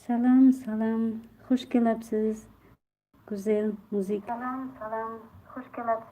Салам, салам, хуш келабсиз, Гузел Музик. Салам, салам, хуш келабсиз.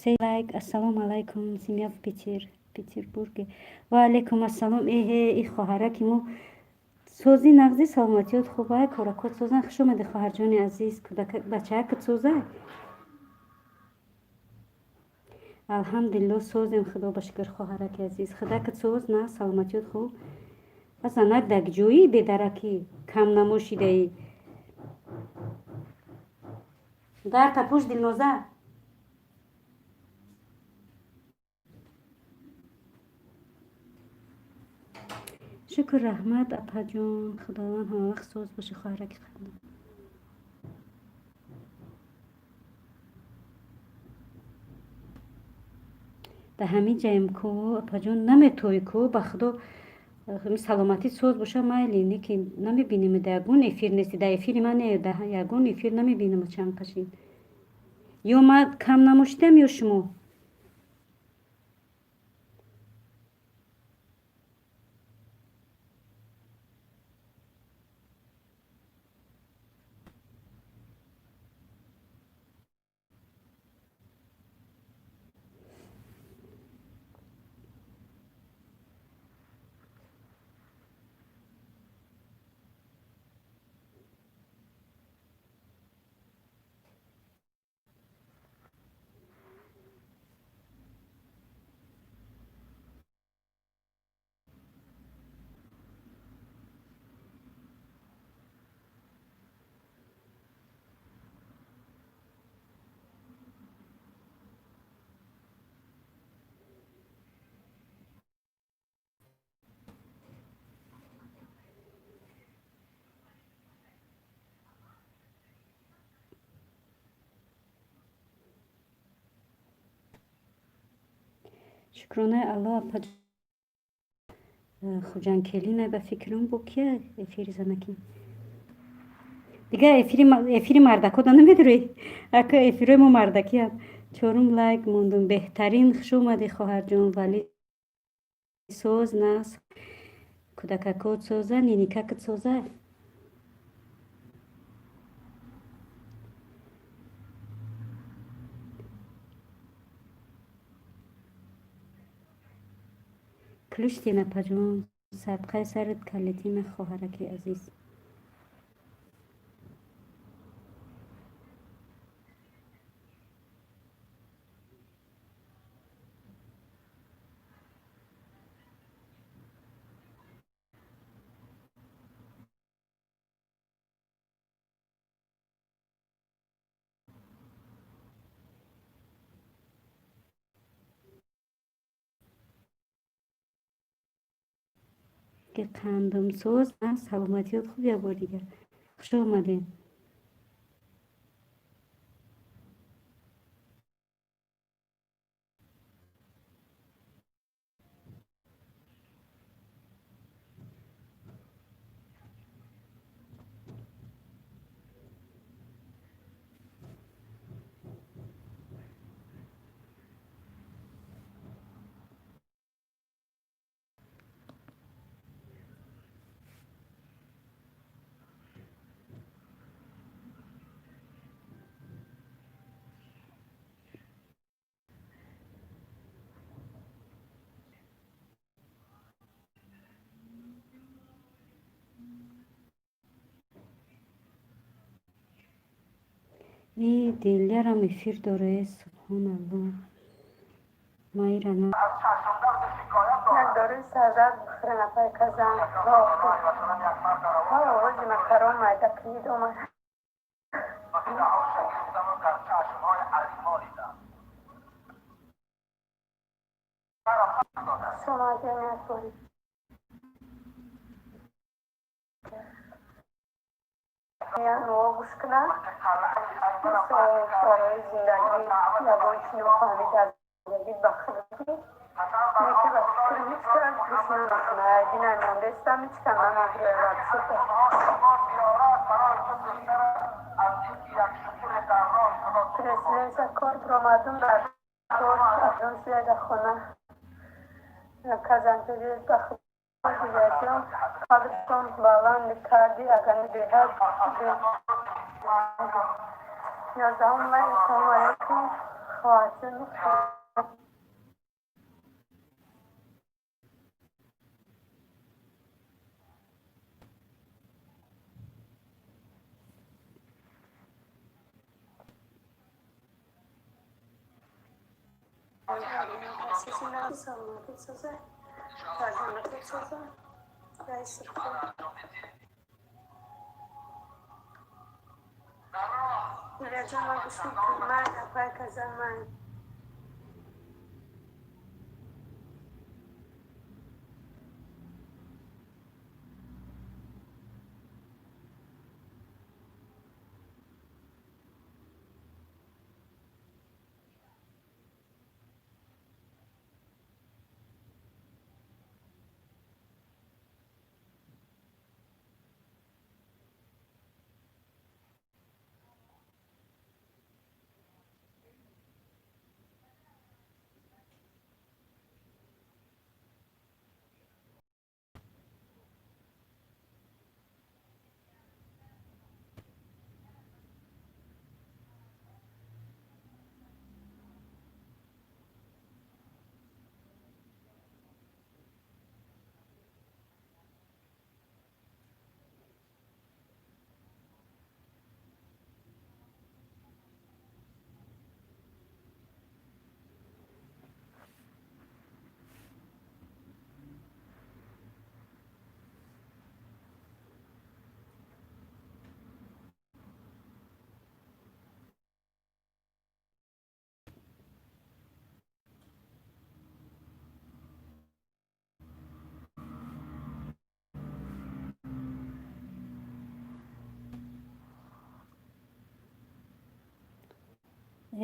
Се лайк. Ассалому алайкум, семья в Питер, Петербурге. Ва алайкум ассалом. Эҳе, и хоҳараки мо сози, нағзи, саломатиёт хубай, коракот созан. Хуш омади, хоҳарҷони азиз. Бачаакат созай? Алҳамдулилло, созем, худо ба шукр, хоҳараки азиз. Худакат соз, на, саломатиёт хуб? Занак даг ҷоӣ бедаракӣ камнамо шидаӣ. Дар тапуш, Дилноза. Шукр, раҳмат, апаҷон. Худованд ҳамавақт соз бошӣ, хоҳараки қандам. Да ҳамин ҷаем ку, апаҷон, наметоӣ ку, ба худо. Саломатӣ соз боша, майли, не ки намебинем, да ягон эфир нести, да эфири ман не, да ягон эфир намебинам. Чанд қашин ё ман кам намошидам, ё шумо. Шукронаи Алло, апа. Хуҷанкелина, ба фикрам, бо кия эфири занакӣ? Дигар эфири мардакода намедурӣ, ака? Эфирои мо мардакиам. Чорум лайк мондум. Беҳтарин. Хуш омадӣ, хоҳарҷон. Валӣ, соз, нас, кӯдакакот соза, ниникакат соза? Ключтен, апаҷон. Садқаи сарат калитина, хоҳараки азиз. Ки қандумсоз, саломатиёт хуб? Як бор дигар хуш омадед. И дилярам эфир дорае, субҳоналло, майрана. Як дорӯи сардард бихӯрен, апай, казан. Овози макарон майда кунид, омад. Хуш омадем як бори. Гӯш кунам, барои зиндагӣ ягон чи нофаҳмида аз зиндагӣ ба худӣ неки ба фикр ҳеҷ кас гӯш намекунад. Айбинай мондестам, ҳеҷ кас намегӯяд. Преслеса кор биромадум, дар кор афзон шуда дар хона казанпери ба худ дигарҷон қадршон баланд карди, агар беҳад. 11 май. Ассалому алайкум, хоҳарҷон. Саломатӣ соза, фарзандатон соза, раиси Мираҷон, ма гӯш мекунам. Ман апай казан.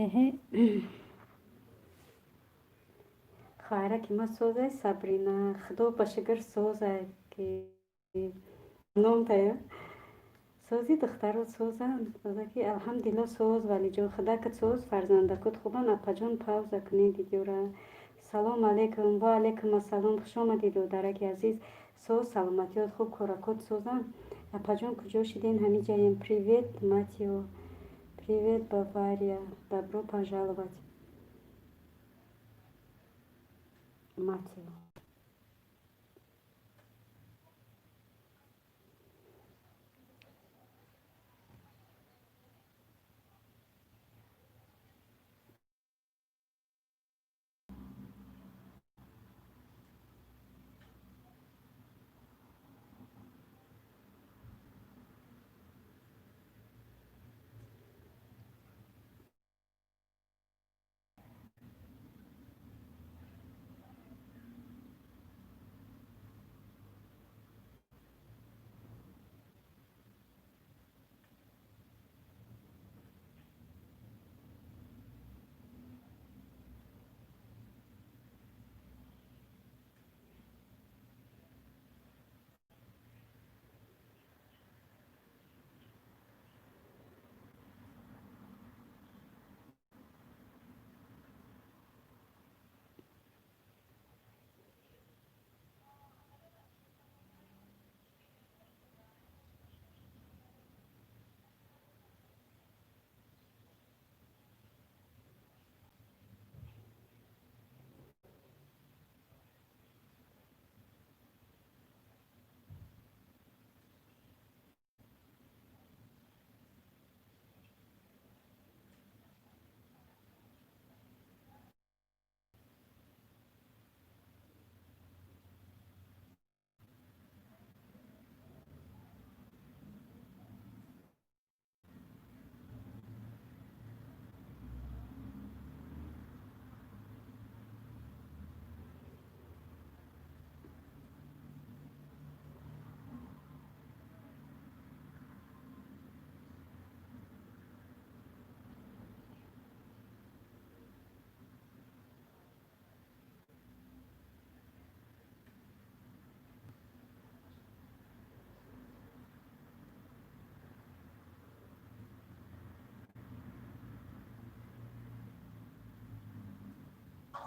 Эҳе, хоҳараки ма созай, Сабрина, худо ба шукр, созай, ки ном тая сози, духтаро созанд, ки алҳамдулилло соз. Валиҷон, худакат соз, фарзандакот хубанд. Апаҷон, пауза кунед видеора. Салом алейкум. Ва алейкум ассалом, хуш омадед, додараки азиз. Соз, саломатиёт хуб, коракот созанд. Апаҷон, куҷо шиден? Ҳамиҷаем. Привет, Матио. Привет, Бавария. Добро пожаловать, Матио.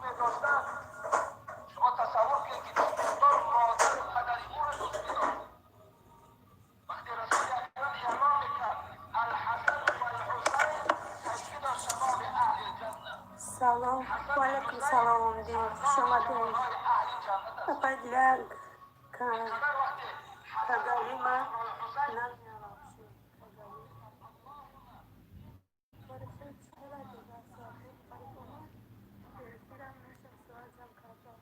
Медоштанд. Шумо тасаввур кунед, ки чӣ модару падари ӯро дӯст медошт. Вақте Расули Акрам эълон мекард: «Алҳасан валҳусайн сайида шабоби аҳли ҷанна». Салом, ваалайкум салом, дин, хуш омадед. Апай Дилар, кагали ма намеравам. Кагали. Эфирам нашам соат ҷамъ кардам.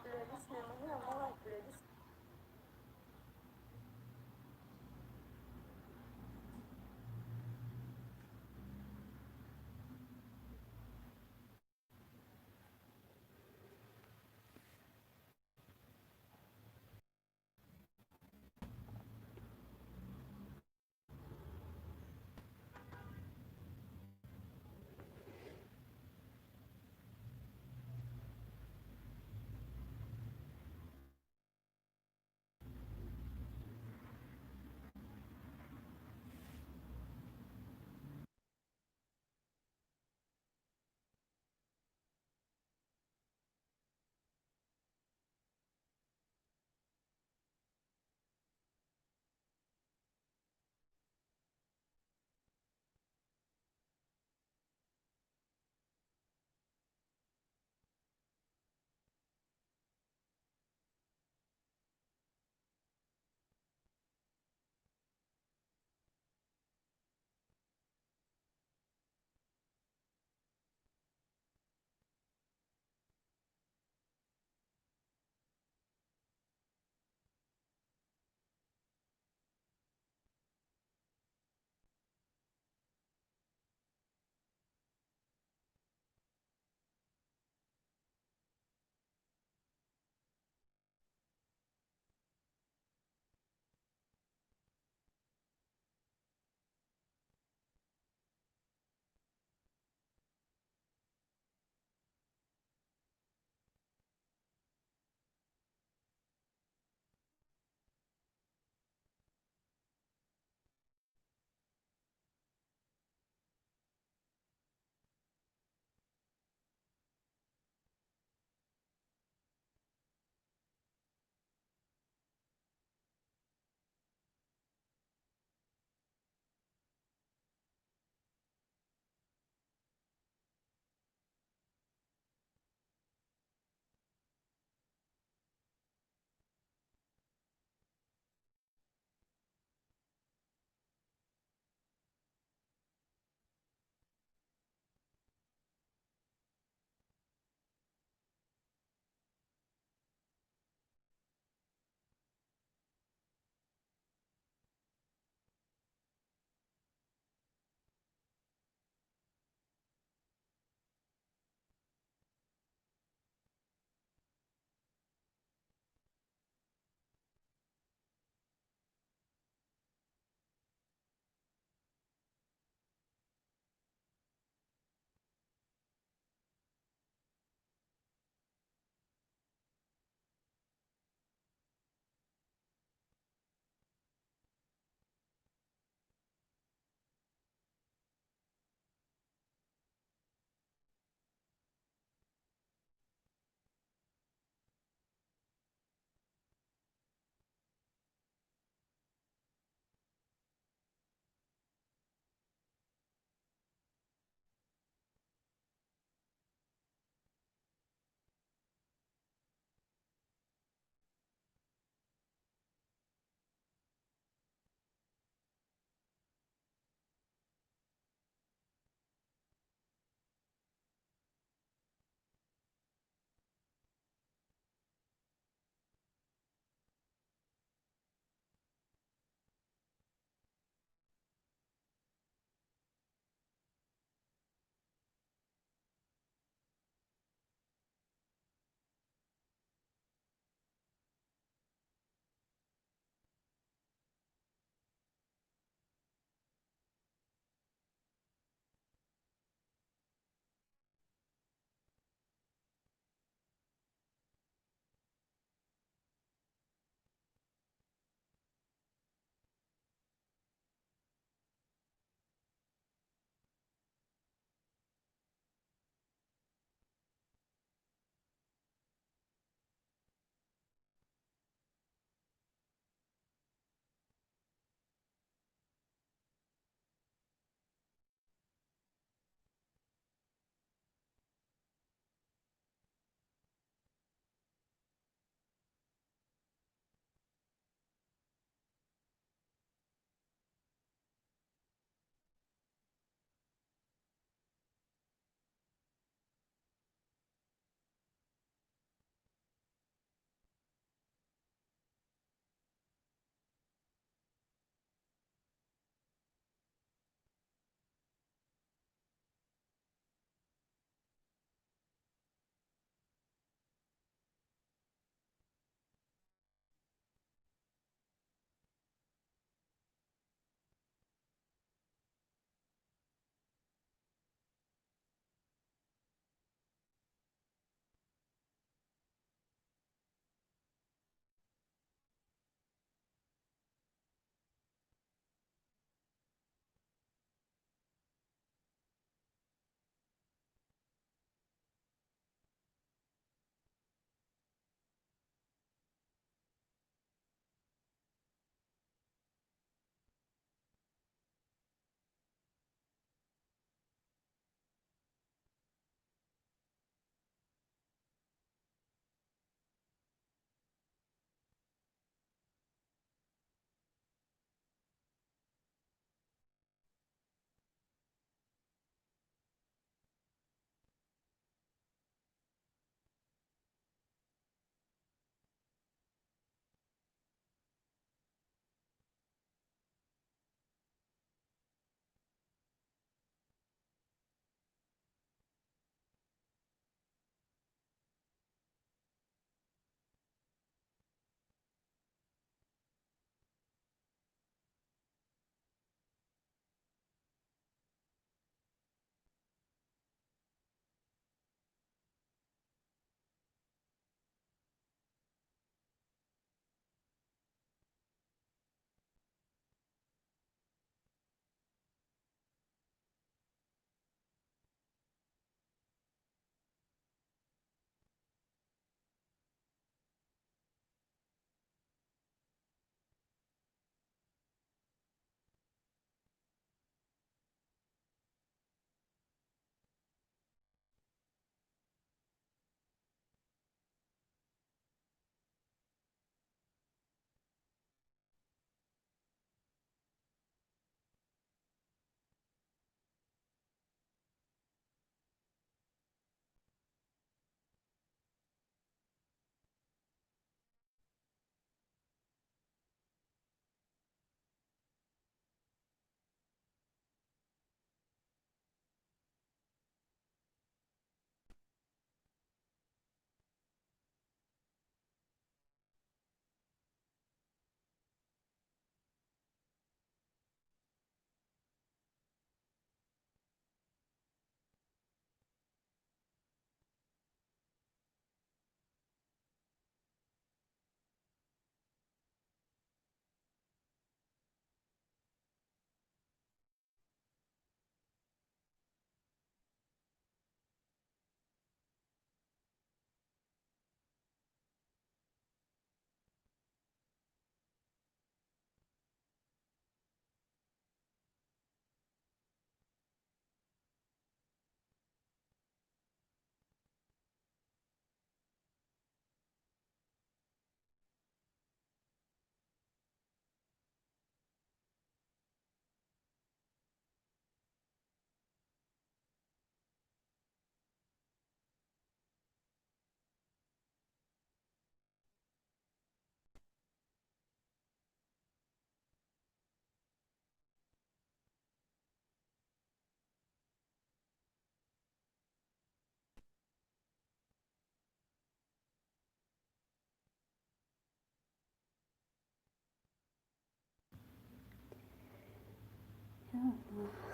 Плейлист мемонӣ, аммо плейлист.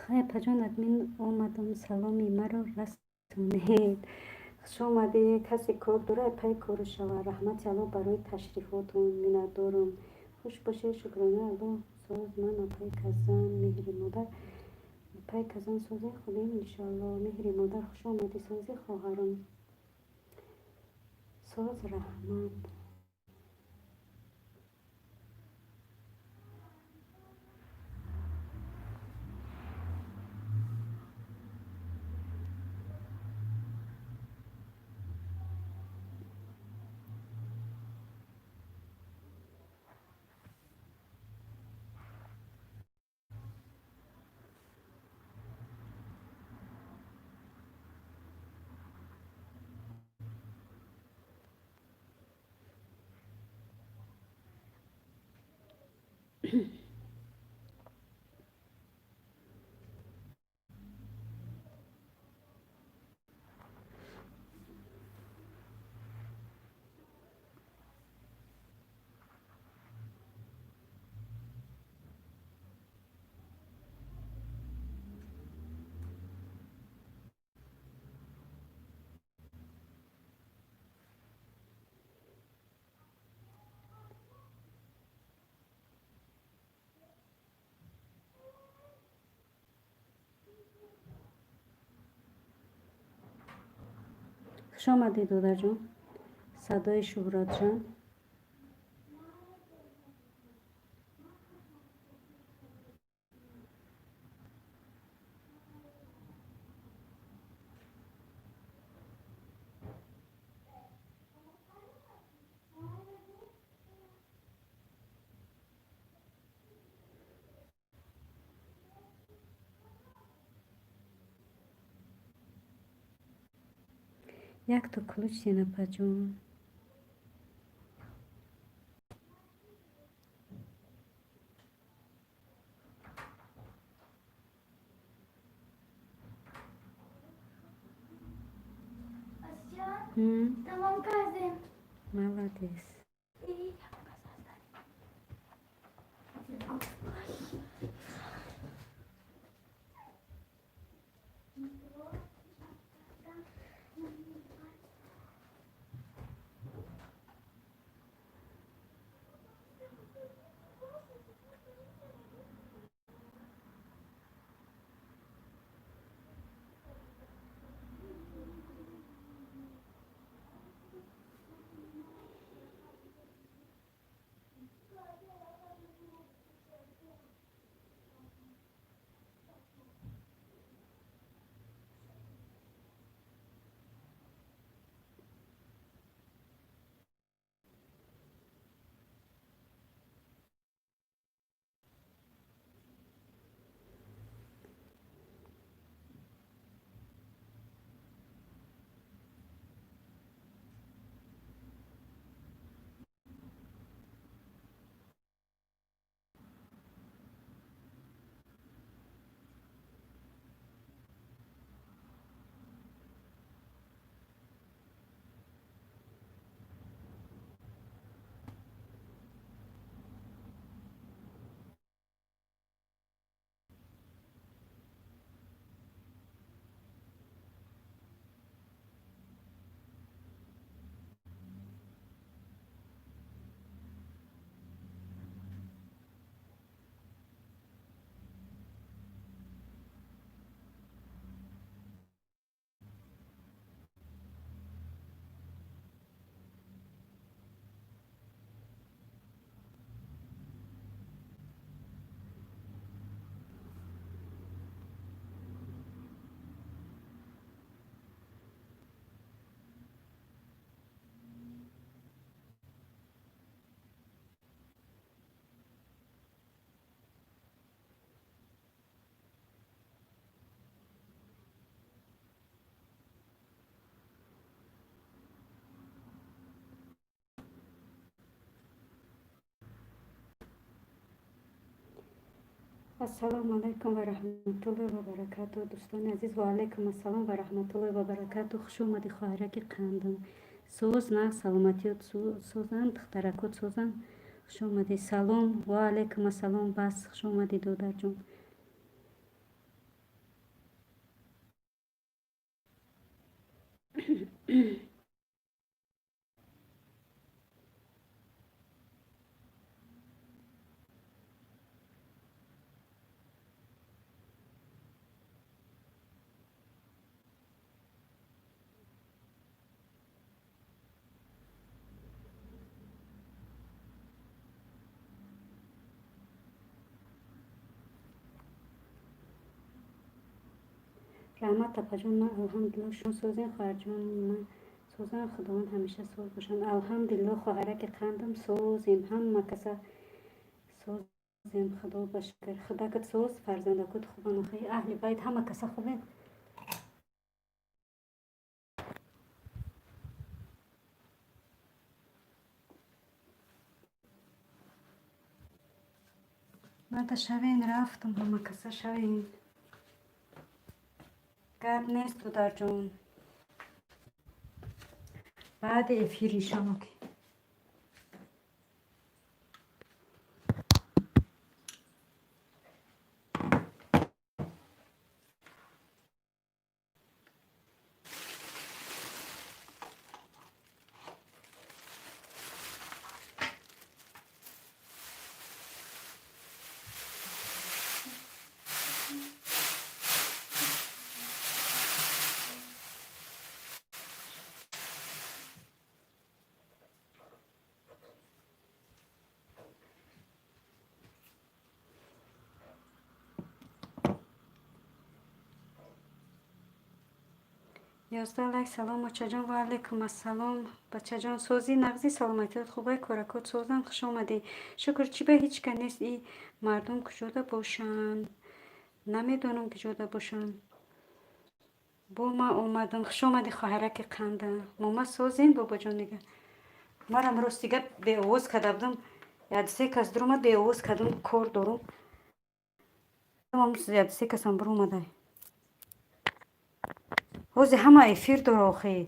Хай, апаҷон, админ омадам, саломи маро расонед. Хуш омадӣ. Касе кор дора, пайи кору шава. Раҳмати Аллоҳ барои ташрифотон, миннатдорам. Хуш бошед, шукронаи Аллоҳ, соз. Ман апаи Казан, Меҳри Модар. Апаи Казан, созе, хубем, иншоалло. Меҳри Модар, хуш омадӣ, сози, хоҳарам. Соз, раҳмат. Хуш омадӣ, додарҷон, садои Шуҳратҷон. Якто ключ сен, апаҷон. Асия, М? Тамом кардем. Молодец. И, Ассалому алайкум ва раҳматуллоҳи ва баракату, дӯстони азиз. Ва алайкум ассалом ва раҳматуллоҳи ва баракату. Хуш омадӣ, хоҳараки қандам. Соз, нағз, саломатиёт созанд, духтаракот созанд. Хуш омадӣ. Салом, ва алайкум ассалом. Бас, хуш омадӣ, додарҷон. Раҳмат, апаҷон, ман алҳамдулилло, шумо созен, хоҳарҷон? Ман созам, Худованд ҳамеша соз бошанд. Алҳамдулилло, хоҳараки қандам, созем, ҳама каса созем, Худо ба шукр. Худакат соз, фарзандакот хубан, охи аҳли байт ҳама каса хубен. Мада шавен, рафтам, ҳама каса шавен. Гап нест, додарҷон. Баъди эфир иншоалло ки. 11 лайк. Салом, очаҷон. Ва алайкум ассалом, бачаҷон. Созӣ, нағзӣ, саломатиёт хубай, коракот созам. Хуш омадӣ. Шукр. Чӣ ба ҳеҷ ка нест? И мардум куҷода бошанд? Намедонам, куҷода бошанд. Бо ман омадам. Хуш омадӣ, хоҳараки қанда. Мома, созин, бобоҷон? Дига марам рости гап беовоз карда будам. Яксе кас дуромад, беовоз кардам, кор дорум. Яксе касам биромадай. Ҳозир ҳама эфир дора охи.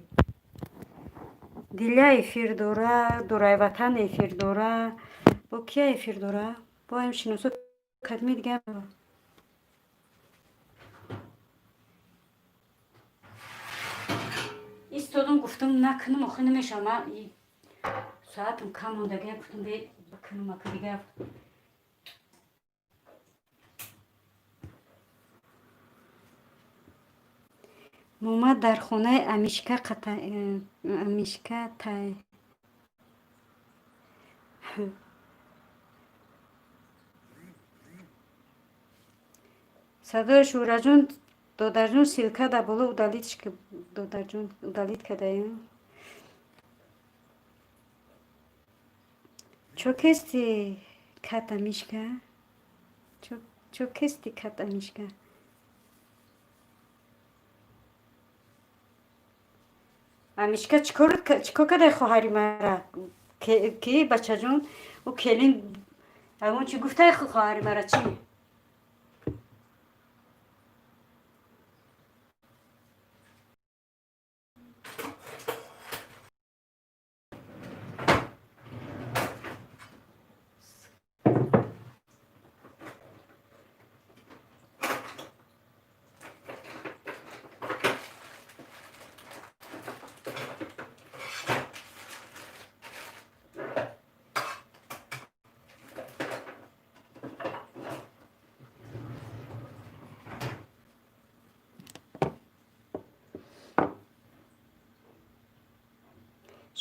Диля эфир дора, Дурайватан эфир дора, бо кия эфир дора, бо ҳам шиносо кадми дига. Истодам, гуфтам, накунам, охи намешавам. Ман соатам кам мондагия, гуфтам, бе бикунам ака дига. Мома дар хонаи Амишка Амишка тай. Садои Шӯраҷон, додарҷон, ссылка дар боло удалить, додарҷон, удалить кардаем. Чо кести кат Амишка? Чо кести кат Амишка? Амишка чикор кардай хоҳари мара? Ки бачаҷон, ӯ келин ягон чӣ гуфтай хоҳари мара, чӣ?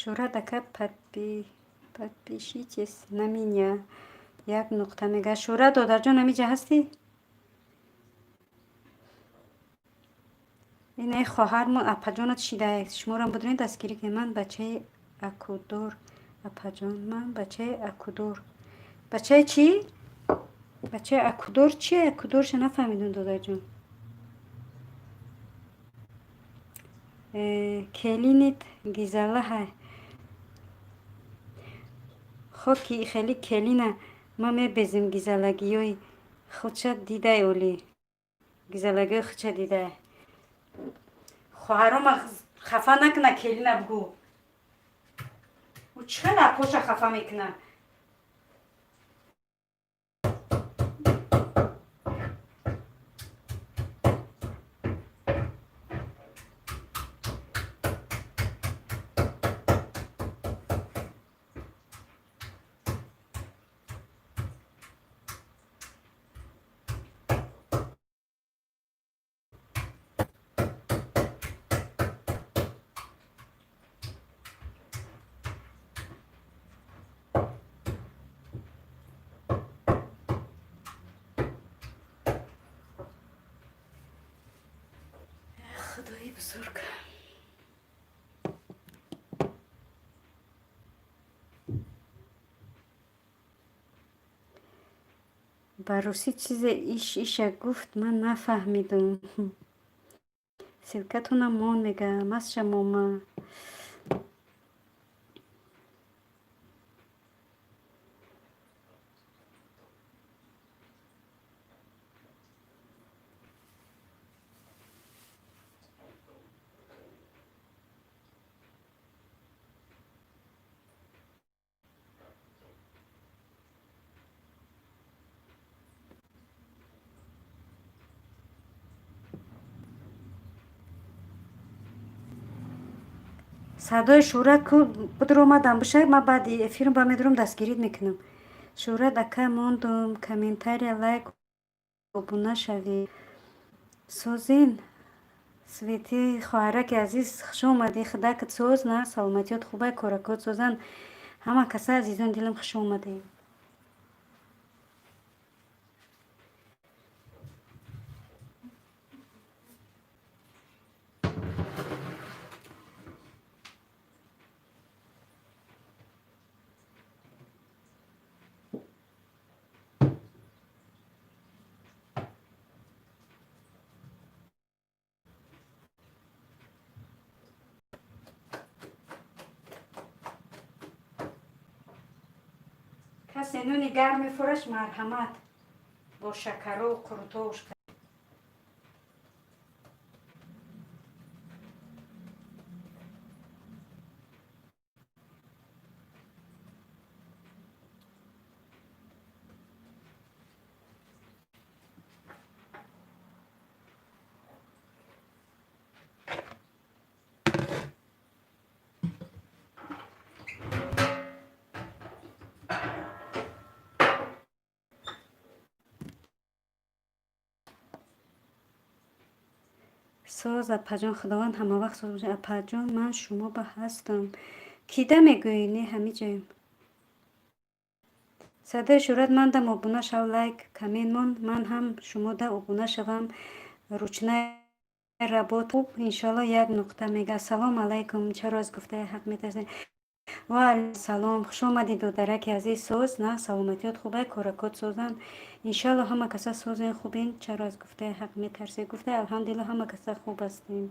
Шӯҳрат ака, подпишитесь на меня. Як нуқта мега. Шӯҳрат додарҷон, ҳамиҷа ҳастӣ? Ин хоҳармо апаҷонат шидае. Шуморам будунед, дастгирӣ кунед. Ман бачаи Акудор, апаҷон, ман бачаи Акудор. Бачаи чӣ? Бачаи Акудор чие? Акудорша нафаҳмидум, додарҷон. Келинит гизалаҳа. Хоки хеле келина ма мебезем, гизалагиёи худша дидай, олӣ гизалагиёи худша дидай. Хоҳарома хафа накуна, келина бугӯ. Ӯ чӣ хел апоша хафа мекуна? Бузург. Ба русӣ чизе иш иша гуфт, ман нафаҳмидум. Ссылкатонам мон, мега масша мома. Садои Шӯҳрат ку бидуромадам бишавед, ман баъди эфирм ба медурам, дастгирит мекунам. Шӯҳрат ака, мондум комментария, лайк, обуна шавед. Созин, Свети хоҳараки азиз, хуш омадӣ. Худакат соз, на саломатиёт хубай, коракот созанд. Ҳама каса, азизони дилам, хуш омадем. Касе нуни гарм мефураш, марҳамат, бо шакару қурутош. Соз, апаҷон, Худованд ҳамавақт соз бошад. Апаҷон, ман шумо ба ҳастам. Кида мегӯӣ? Не, ҳами ҷоем. Садои Шӯҳрат, мандам обуна шав, лайк, коммент мон, ман ҳам шумода обуна шавам. Ручная работа хуб, иншоалло. Як нуқта мега. Ассалому алайкум, чаро аз гуфтаи ҳақ метарсед? Ва алайкум салом, хуш омадед, додараки азиз. Соз, на саломатиёт хубай, коракот созанд, иншоалло. Ҳама каса созен, хубен. Чаро аз гуфтаи ҳақ метарсед? Гуфтаи, алҳамдулилло, ҳама каса хуб ҳастем.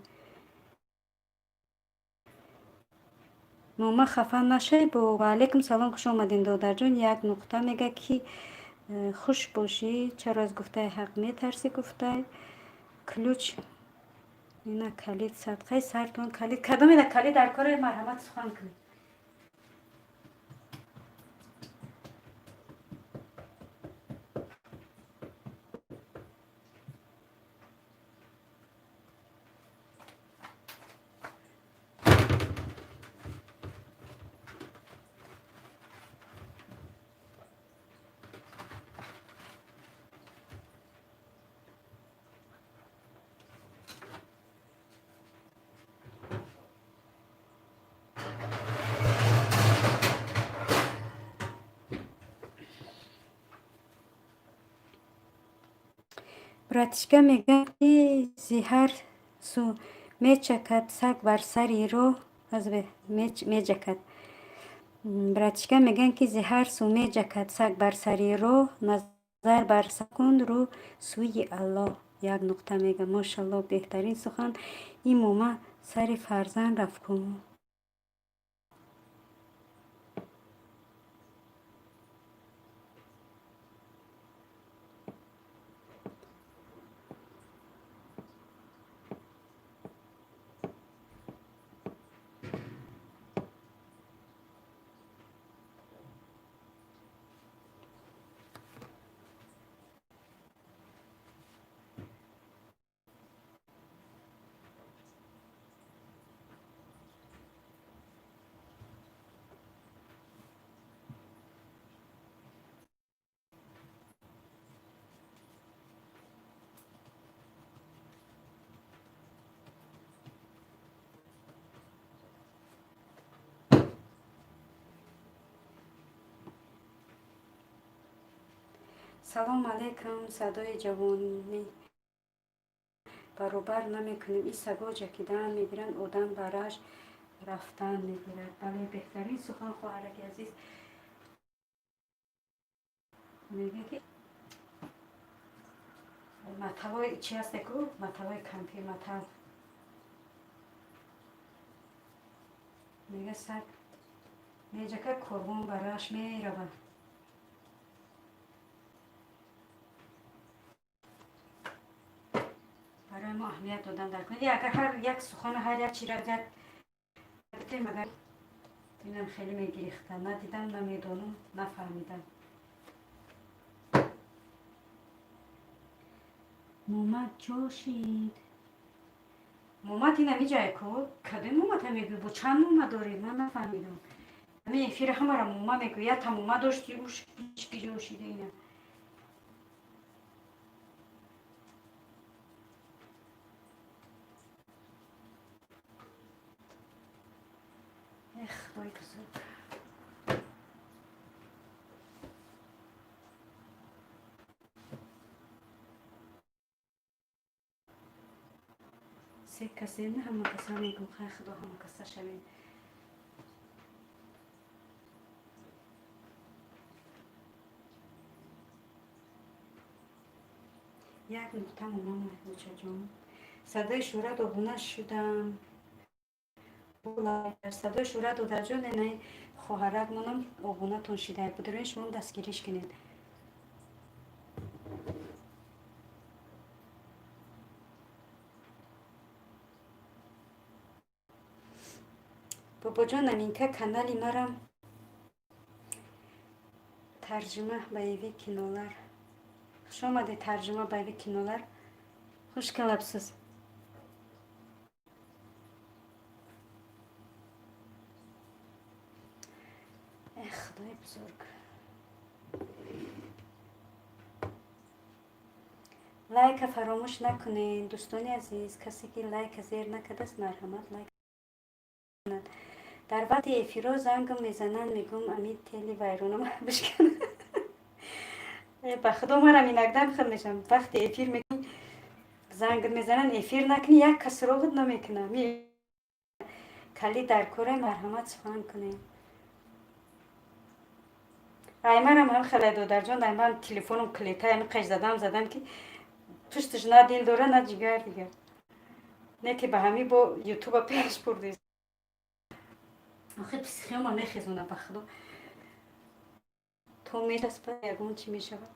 Мома, хафа нашавед бо. Ва алайкум салом, хуш омадем, додарҷон. Як нуқта мега, ки хуш бошӣ. Чаро аз гуфтаи ҳақ метарсӣ? Гуфтай ключ, ина калид, садқаи сартон калид. Кадомеда калид дар кора, марҳамат, сухан кунед. Братишка, мегӯяд, ки зи ҳар сӯ мечакад саг бар сари роҳ меҷакад. Братишка, мегӯянд, ки зи ҳар сӯ меҷакад саг бар сари роҳ, назар бар саг кун, рӯ сӯи Аллоҳ. Як нуқта мега. Мошалло, беҳтарин сухан. Ин мома сари фарзанд рафт ку. Салом алейкум, садои ҷавонӣ. Баробар намекунем. Ин саго ҷакидан мегиранд, одам бараш рафтан мегирад. Бале, беҳтарин сухан, хоҳараки азиз. Мега ки маталои чи ҳасте ку, маталои кампир, матал мега: саг меҷака, корвон бараш меравад. Барои мо аҳамият додан дар кунед. Агар ҳар як сухана, ҳар як чира агар инам хеле мегирихта, надидам, намедонам, нафаҳмидам. Мумад ҷошид, мумад ин ҳами ку, кадои мумад мегӯй? Бо чанд мума доред? Ман нафаҳмидам. Ҳами эфира ҳамара мума мегӯй. Якта мума дошти, уш ки ҷошида ина. Эх, худои бузург! Се касе, на ҳама каса мегӯм. Хай, худо ҳама каса шавем. Як нуқта мума, маҳбучаҷон. Садои шӯҳрат, обуна шудам. Садои шӯҳрат, додарҷон, энаи хоҳарак монам обунатон шида бударен, шумо дастгириш кунед. Бобоҷон, аминка канали марам тарҷума боевик кинолар. Хуш омадед, тарҷума боевик кинолар. Хуш келабсиз. Эх, худои бузург! Лайка фаромӯш накунед, дӯстони азиз. Касе ки лайка зер накардааст, марҳамат, лайк кунад. Дар вақти эфиро зангам мезананд, мегӯм, ами тели вайронам бишкан. Ба худо, марам инакдам хел мешавам. Вақти эфир мекунӣ, занг мезананд, эфир накунӣ, як кас роғат намекунам. Кали дар кора, марҳамат, сухан кунед. Аймарам ҳам хеле, додарҷон. Айман телефоном клета ами қеш задам, задам ки пушташ на дил дора, на ҷигар дигар. Не ки ба ҳами бо ютуба пеш бурдис. Охи психиома мехезона, ба худо, то мечаспа, ягон чӣ мешавад.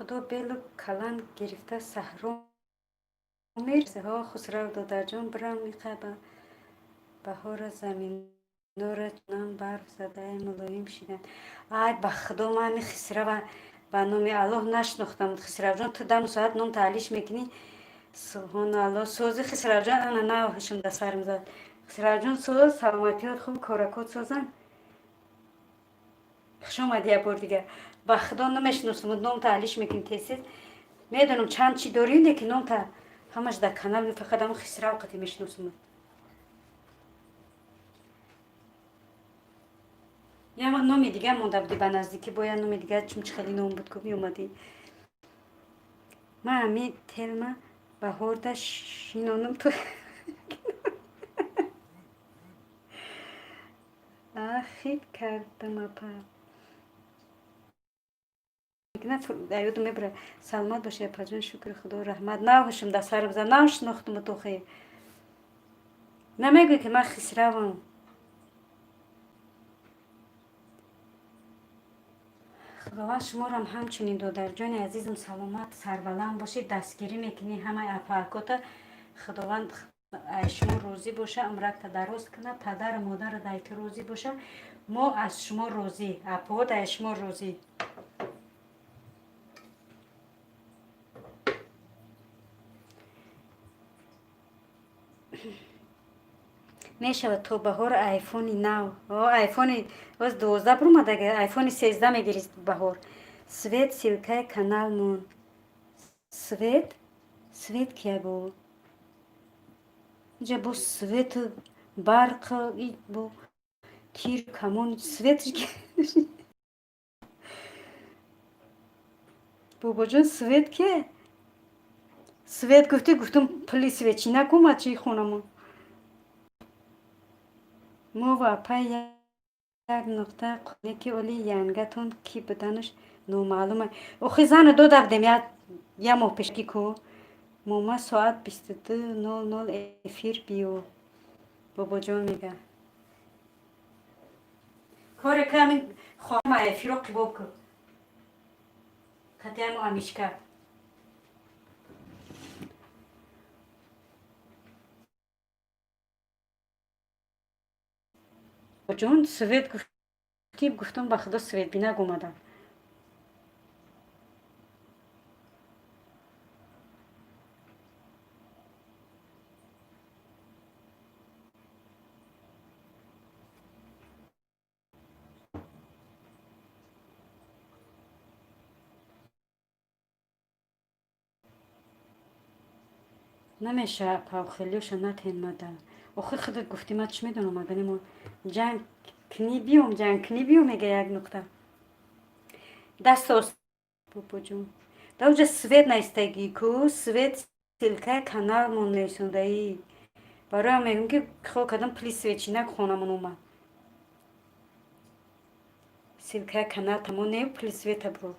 Худо белу калан гирифта саҳро мерсеҳо. Хусрав додарҷон, бирам иқа баҳора заминора чунон барф задаи мулоим шиданд. Ай, ба худо, ман ами Хисрава ба номи Аллоҳ нашинохтам. Хисравҷон, ту даму соат ном таълиш мекунӣ. Субҳоналлоҳ, сози, Хисравҷон? Ана нав ҳушм да сарм зад. Хисравҷон, соз, саломатиёт хуб, коракот созанд. Хуш омадӣ як бор дигар. Ба худо, намешиносам, ном таълиш мекунӣ тез-тез. Медонам, чанд чӣ дорӣ, лекин номта ҳамаш дар канал, фақат ҳамн Хисрав қати мешиносам. Я номи дигар монда будӣ ба наздикӣ, бо я номи дигар, чун чи хеле ном буд ку меомадӣ. Ман ами телма баҳорда шинонам ту хит кардам, апа. Ёдум мебара. Саломат бошед, апаҷон, шукри худо, раҳмат. Нав ҳушм дар сарам зад, нав шинохтум. Тохе намегӯй ки ман Хисравам. Худованд шуморам ҳамчунин, додарҷони азизам, саломат, сарбаланд бошед. Дастгирӣ мекунӣ ҳамаи апаакота. Худованд аз шумо розӣ боша, умракта дароз кунад, падару модару дайту розӣ боша. Мо аз шумо розӣ, апаҳо аз шумо розӣ. Мешавад то баҳор айфони нав. Айфони оз 12 бурмада, айфони 13 мегири баҳор. Свет, ссылкаи каналмон. Свет, свет кия бо? Инҷа бо свету барқ, бо тир камон, свет. Бобоҷон, свет ке? Свет гуфтӣ, гуфтум пули свечи накомад чи хонамон. Мо ва апай як нуқта ки оли янгатон кӣ буданаш номаълума. Охи зана дода будем як моҳ пешки ку. Мома, соат 22:00 эфир биё. Бобоҷон мега. Коре ки ҳамин хоҳама эфиро қибоб ку. Хатиаму амишка. Ҷон, свет гуфтӣ, гуфтам ба худо свет бинак омадам. Намешава, павхелиёша натен мада. Охи худат гуфтӣ, ман чӣ медонам, аганемо ҷанг кни биём, ҷанг кни биём, мега як нуқта. Дастос бобоҷон. Даоҷа свет наистагӣ ку, свет ссылкаи каналмон несондаӣ. Бароям мегӯм ки хо кадом пули свечинак хонамон омад. Ссылкаи канал тамон не, пули света бро.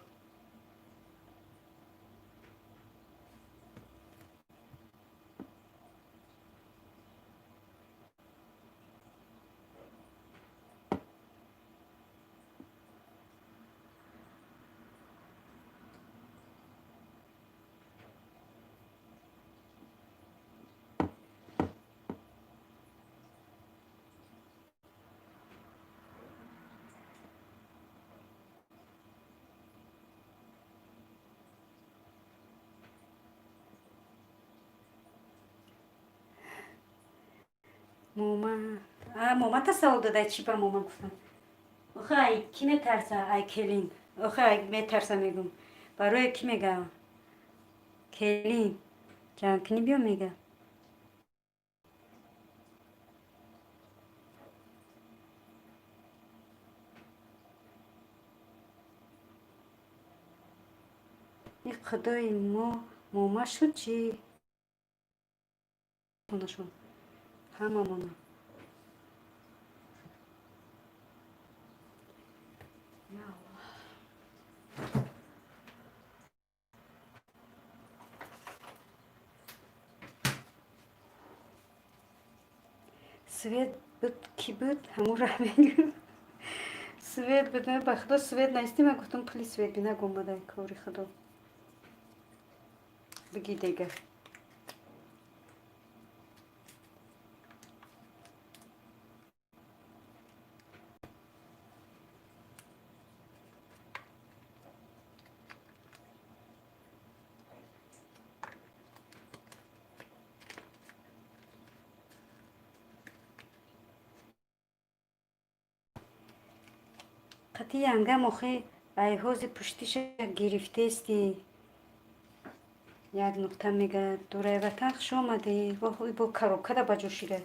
Мома, а момата савол додай, чӣ ба мома гуфтам. Охи ай кӣ метарса, ай келин. Охи ай метарса мегум. Барои кӣ мега? Келин. Ҷанг кунӣ биё мега. И худои мо мома шуд чӣ? Хонашон. Ҳамамона. Я Аллоҳ. Свет буд, кӣ буд, ҳамура мегӯ. Свет буд, ба худо свет наистӣ, ман гуфтам пули свет бинак омада, кори худо. Биги дега. Қати янгам охи айҳози пуштиша гирифтести. Як нуқта мега дурай ватан хуш омадӣ. Бо коробкада ба ҷо шида.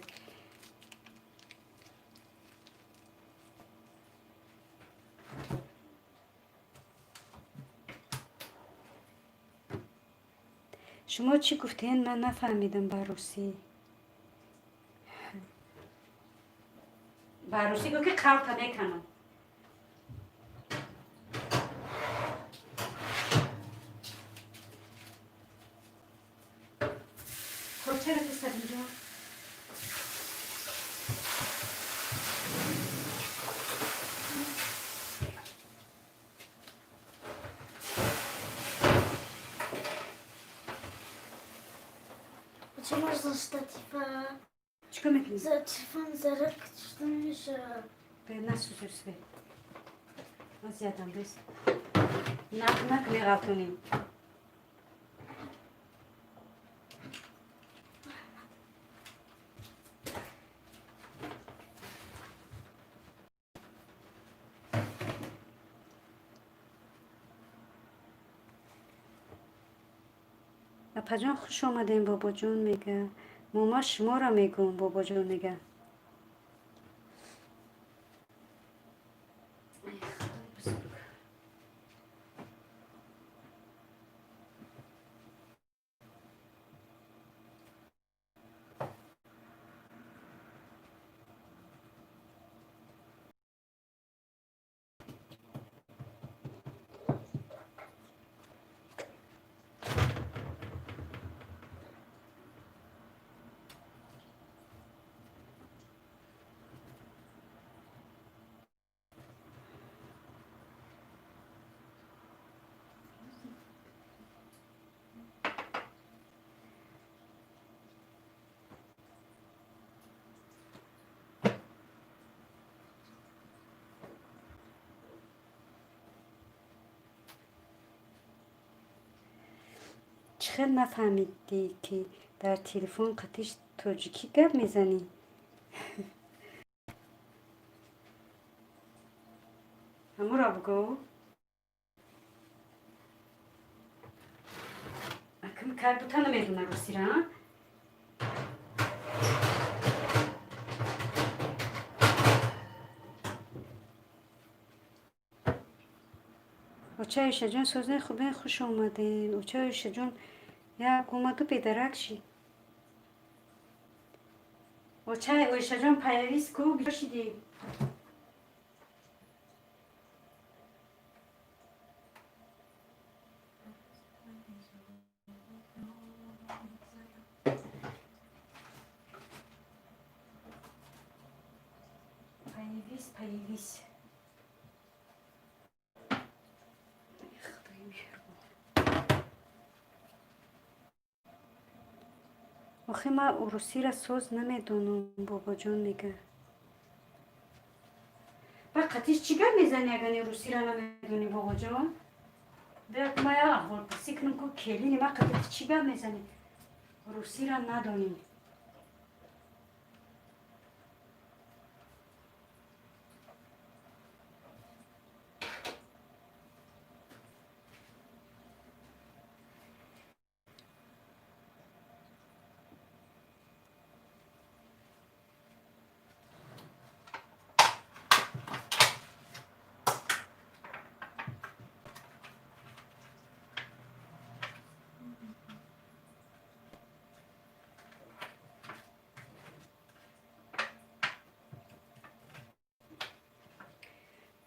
Шумо чӣ гуфтен, ман нафаҳмидам ба русӣ. Ба русӣ гуфт ки қалта меканам. Хоб, чаро писар инҷо? Чӣ штатива? Чикор мекунӣ? Телефон заряд шуда намешавад. Насӯзӯ свет. Азиятам бес. Нак нак меғалтонӣ. Апаҷон, хуш омадем, бобоҷон мега. Мома шуморо мегӯм, бобоҷон мега. Эй, Худои бузург. Чӣ хел нафаҳмидӣ, ки дар телефон қатиш тоҷикӣ гап мезанӣ? Ҳамуро бугӯ. Акм карбута намедона русира, а? Оча Оишаҷон, сознаи хубе, хуш омадем. Оча Оишаҷон як омаду бедарак шид. Оча Оишаҷон, появись ку, биё шидӣ. Появись, появись. Эй, Худои меҳрубон. Охи ман урусиро соз намедонам, бобоҷон мега. Ба қатиш чӣ гап мезанӣ, агар русиро намедонӣ, бобоҷон? Бия, ма як аҳволпурсӣ кунам ку, келини ма қатиш чӣ гап мезанӣ? Русиро надонӣ.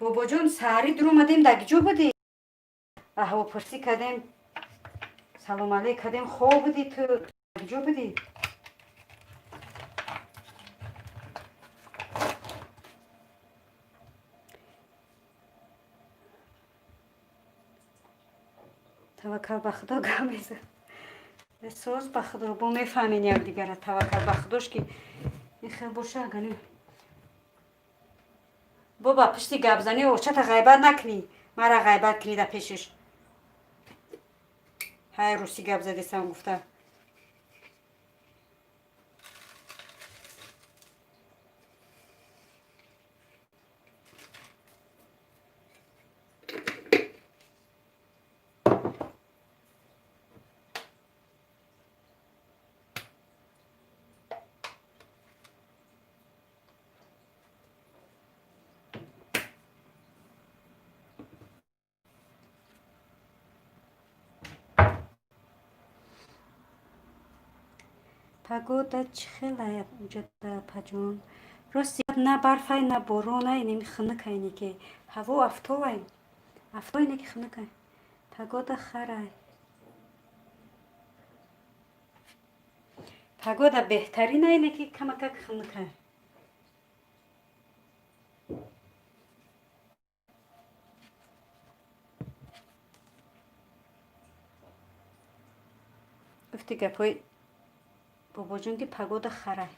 Бобоҷон, саҳарӣ дуромадем, дар ҷо будӣ? Аҳволпурсӣ кардем, салом алейк кардем, хоб будӣ ту, ҷо будӣ? Таваккал ба Худо гап мезад. Соз, ба Худо, бо мефаҳмем якдигара. Таваккал ба Худош, ки ин хел боша, агани. Боба, пишти гапзанӣ очата ғайбат накунӣ, мара ғайбат кунӣ да пешиш. Ҳай, русӣ гап задесам гуфта. Погода чӣ хелай уҷада, апаҷон? Рости, на барфай, на боронай, неми хунукай, неки ҳаво афтовай. Афтовай, неки хунукай. Погода харай. Погода беҳтаринай, неки камакак хунукай. Гуфти гапҳои Бобоҷон, ки погода харай.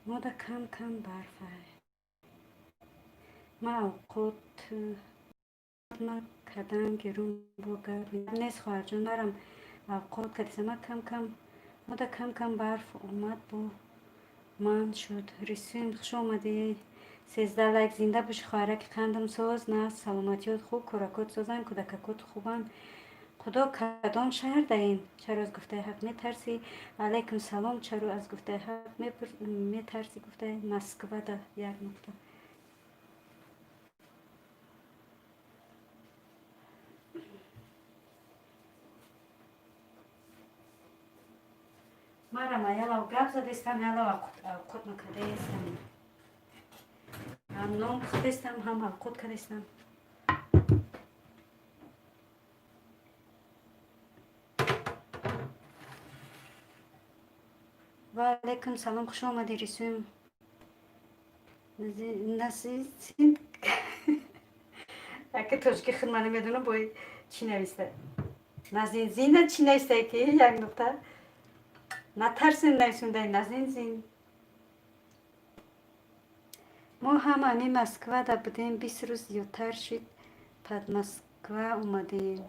Мода кам кам барфа. Ма авқот ма кардам, гирун бо гап нест, хоҳарҷон, марам авқот кардисам. Ма кам кам, мода кам кам барф омад, бо ман шуд. Рисуем, хуш омадӣ. 13 лайк. Зинда бошӣ, хоҳараки қандам. Соз, нағз, саломатиёт хуб, кӯракот созанд, кӯдакакот хубанд, худо. Кадом шаҳр даин? Чаро аз гуфтаи ҳақ метарсӣ? Алайкум салом. Чаро аз гуфтаи ҳақ метарсӣ? Гуфтаи Москвада як нуқта. Марам аялав гап задестам, ялав авқот накардаестам, ҳам нон пухтестам, ҳам авқот кардестам. Ва алайкум салом, хуш омадӣ, Рисуем. Насин яке тоҷики худ ман намедонам, бо чӣ нависта. Назинзина чӣ нависта ки як нуқта? Натарсен, нависондаи назинзин. Мо ҳам ами Москвада будем, 20 рӯз зиёдтар шид, пад Москва омадем.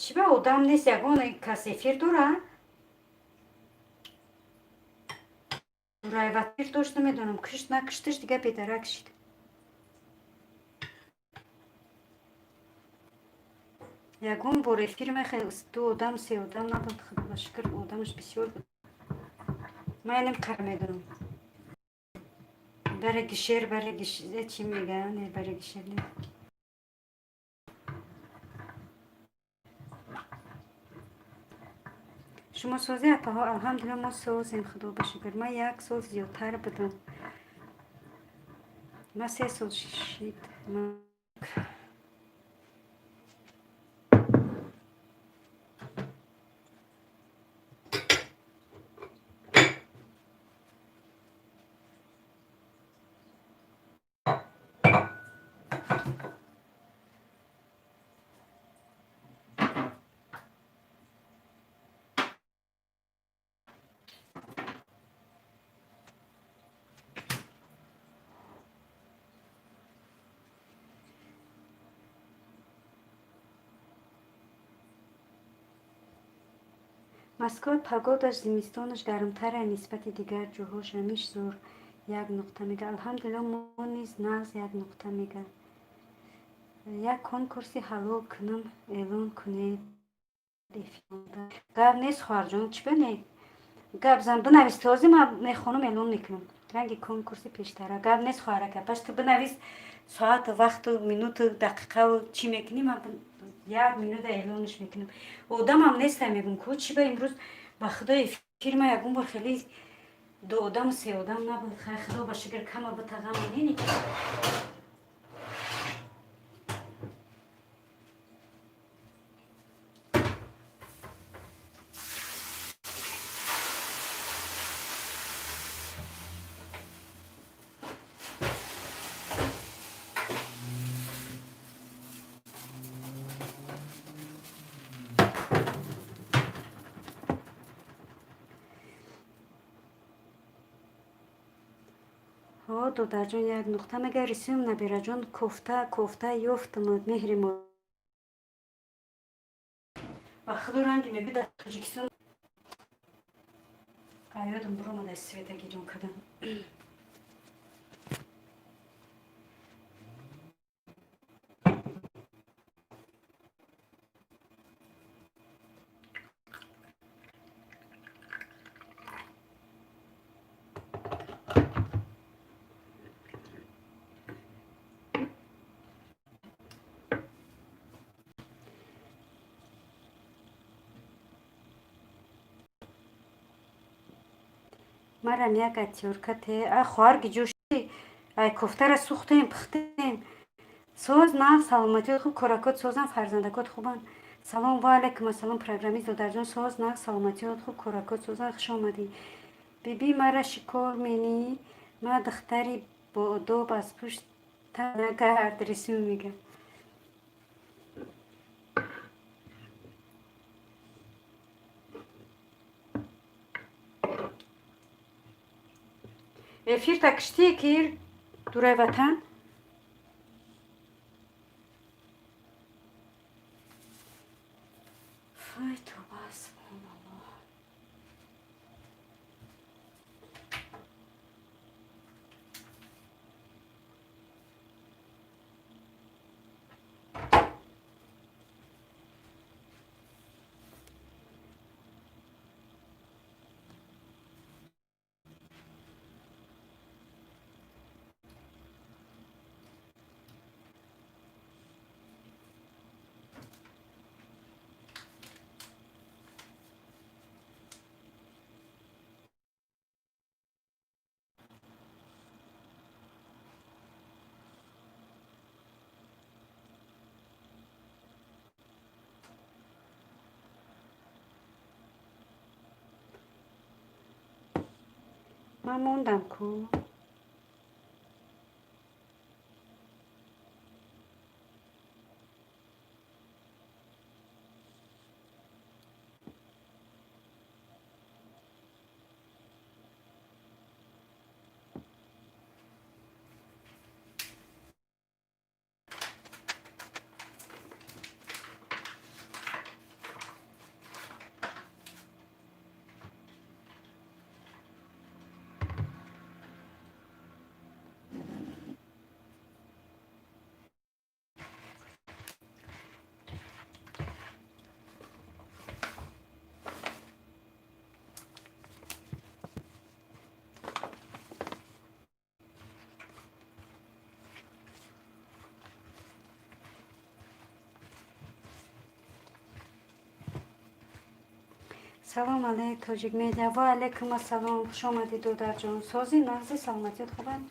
Чӣ ба одам нест? Ягон кас эфир дора? Райватир дошт, намедонам, кишт, накишташ, дига бедарак шид. Ягон бор эфир мехе ду одам, се одам набуд. Худо ба шукр, одамаш бисёр буд. Ман инам қар медонам. Бараги шер, бараги чӣ мегӯянд? Не, бараги шер не. Шумо созӣ, апаҳо? Алҳамдулилла, мо созем, худо ба шукр. Ман як сол зиёдтар будам. Ман 3 сол шид. Москва погодаш зимистонаш гармтара нисбати дигар ҷоҳош, ҳамиш зур, як нуқта мега. Алҳамдулилло, мо низ нағз, як нуқта мега. Як конкурси ҳалол кунам, эълон кунед. Гап нест, хоҳарҷон, чӣ ба не? Гап зан, бинавис, този ман мехонам, эълон мекунам. Ранги конкурси пештара. Гап нест, хоҳарака. Пас ту бинавис соату, вақту, минуту, дақиқаву чӣ мекунӣ, ман як минута эълонаш мекунам. Одамам нестай, мегум ку, чӣ ба имрӯз, ба худо, эфир ма ягон бор хеле ду одаму се одам набуд. Хай, худо ба шукр, кама битағама нени. Ҳо, додарҷон, як нуқта мега. Рисум, набираҷон, кофта, кофта ёфтам, меҳри мо. Ба худо, ранги меби дар Тоҷикистон ёдам буромада, света гирён кардам. Марам як отвёртка те. А хоҳар, гиҷоши? Ай, кофтара сӯхтем, пухтем. Соз, нағз, саломатиёт хуб, коракот созан, фарзандакот хубанд. Салом, ва алайкум ассалом, программист додарҷон, соз, нағз, саломатиёт хуб, коракот созан, хуш омадӣ. Биби, мара шикор менӣ? Ма духтари боодоб, аз пушт нагард, рисум мега. Эфирта киштие ки дурай ватан? Вай, тоба, субҳоналлоҳ. Ман мондам ку. Салом алейк, Тоҷик Медиа. Ва алайкум ассалом, хуш омадӣ, додарҷон. Сози, нағзи, саломатиёт хубанд?